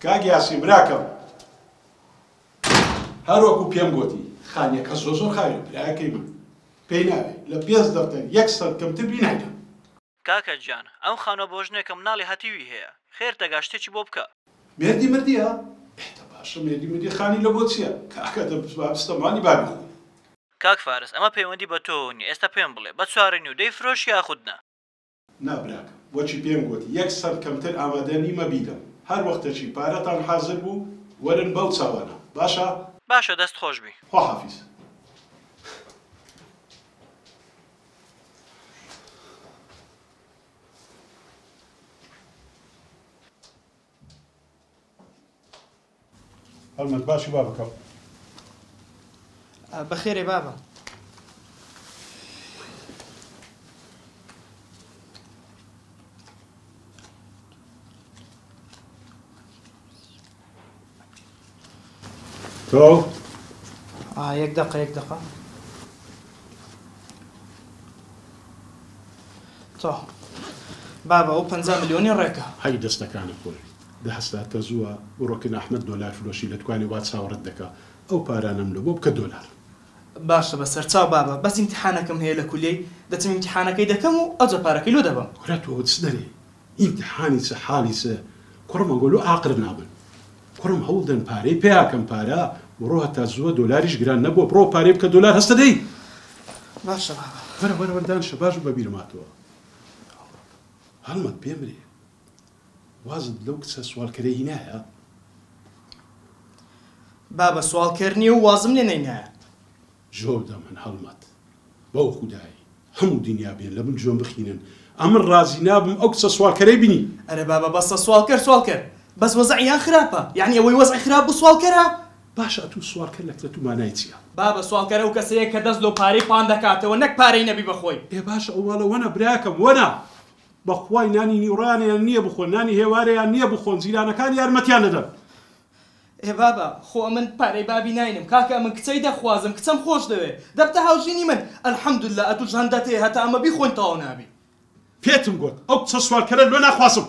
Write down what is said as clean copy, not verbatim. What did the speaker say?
کاک یاسین براکەم هەر وەکو پێم گۆتی خانیەکە زۆر زۆر خاوێنە برایەکەی من پێی ناوێ لە پێنج دەفتەر یەک سەنت کەمتر بی نایدەم. کاکە گیان ئەم خانوە بۆ ژنێکە مناڵی هەتیوی هەیە خێر تەگا شتێکی بۆ بکە. مێردی مردیە؟ ئێ دە باشە مێردی مردیە خانی لە بۆ چیە؟ کاکە دە با بچتە ماڵی بابی خۆی. کاک فارس ئەمە پەیوەندی بە تۆوە نیە ئێستا پێم بڵێ بە چوارە نیو دەیفرۆشی یاخود نا؟ نا براکەم وەکی پێم گۆتی یەک سەنت کەمتر ئامادە نیمە بیدەم هەر وەختەکی پارەتان حازر بوو وەرن بەو چاوانە باشە؟ باشە دەست خۆش بی. خواحافیز. هەڵمەت باشی بابەکەم. بەخێرێ بابە. تۆ؟ یەک دەقە یەک دەقە. تۆ بابە ئەو 50 ملیۆنی ڕێکە. هەی دەستەکانت خۆش بی. دە هەستە تە زووە بڕۆ کن ئەحمەد دۆلار فرۆشی لە دوکانێ وا چاوەڕێت دەکا ئەو پارانەم لۆ بۆ بکە دۆلار. باشە بەسەرچاو بابە بەس ئیمتیحانەکەم هەیە لە کولیەی دەچم ئیمتیحانەکەی دەکەم و ئەوجا پارەکەی لۆ دەبەم. کورە تۆ چ دەرێی ئیمتیحانی چ حاڵی چ کوڕم ئەگۆ لۆ ئاقرت نابن کوڕم هەوڵ دەن پارەی پەیا کەم پارە بڕۆ هەتا زووە دۆلاریش گران نەبووە بڕۆ پارەی بکە دۆلار هەستە دەی. باشە بابە. وەرە وەرە وەرە دانیشە باش بوو بەبیرم هاتەوە هەڵمەت پێمرێ. وازت لەو کچە سواڵکەرە هینایە؟ بابە سواڵکەر نییە و وازم لێ نەینایە. جواب دە من هەڵمەت. بەو خودای هەموو دنیا بێن لە من جوێن بخینن ئەمن ڕازی نابم ئەو کچە سواڵکەرەی بینی. ئەرێ بابە بەسە سواڵکەر سواڵکەر بەس وەزعیان خراپە یەعنی ئەوەی وەزعی خراپ بوو سواڵکەرە؟ باشە ئەتوو سواڵکەر لە کلەتوو مانای چیە؟ بابە سواڵکەر ئەو کەسەیە کە دەست لۆ پارەی پان دەکاتەوە نەک پارەی نەبی بە خۆی. ئێ باشە ئەو ماڵە وەنە براکەم وەنە بەخوای نانی نیوڕانیان نیە بخۆن نانی هێوارەیان نیە بخۆن جیرانەکان یارمەتیان دەدەن. ئێ بابە خۆ ئەمن پارەی بابی ناینم کاکە ئەمن کچەی دەخوازم کچەم خۆش دەوێ دەبتە هاوژینی من الحمدللە ئەتوش هەندەتێ هەتا ئەمە بیخۆین تەواو نابی. پێتم گۆت ئەو کچە سوالکەرە لۆ ناخوازم.